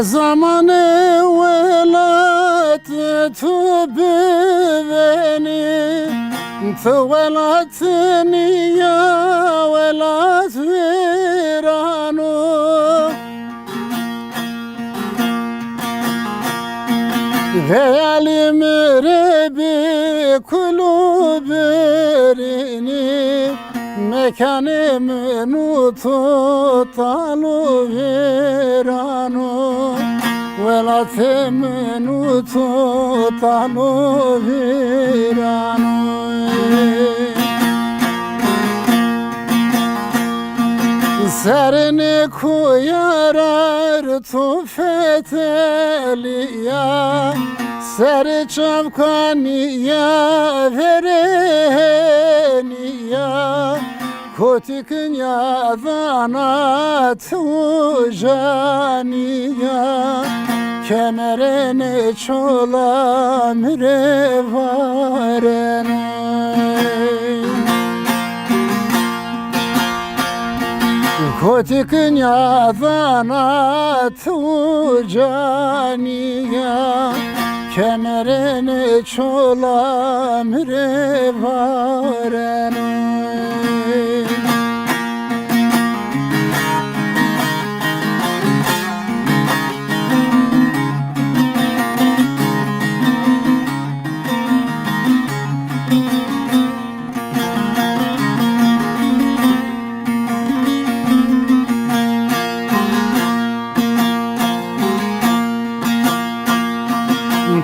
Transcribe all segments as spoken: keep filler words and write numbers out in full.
Zamanê welat tu bivenî, tu welat nîya, welat vîran o. Xeyalî mi rê bi kul û birînî, mekanê min û to tal û vîran o, welatê min û to tal û vîran o. Serê nê koyar ar to fetelîya, serê çavkanîya verê henîya, kotîk nîyadana tu janîya, kemerê nê çola mi rê vareno. Kotîk nîyadana tu canîya, kemerê nê çola mi rê vareno.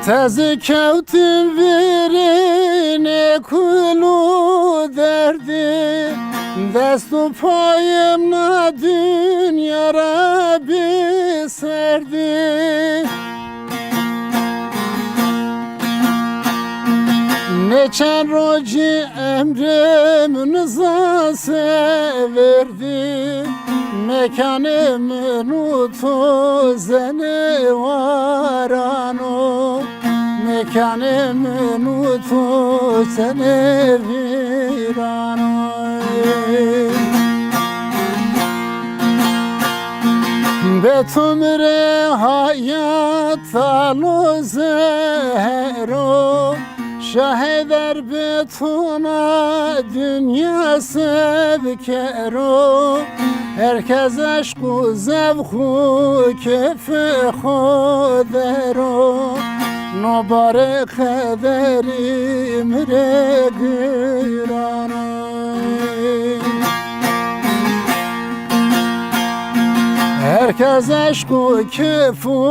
Teze kewtim vîrê nê kul û derdî, dest û payim na dinya ra bî serdî. Nê çend rocî emrê mi niza se verdî, mekanê min û to zenê waran o, mekanê min û to zenê vîran o. Be to mi rê hayat tal û zeher o, Şah Heyder bi to na dinya se bikero. Her kes eşq û zevq û kêfê xo dero. No barê qederî mi rê giran o. Her kes eşq û kêf û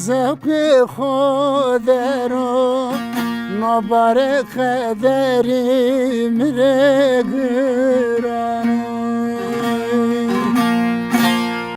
zewqê xo dero, no barê qederî mi rê giran o.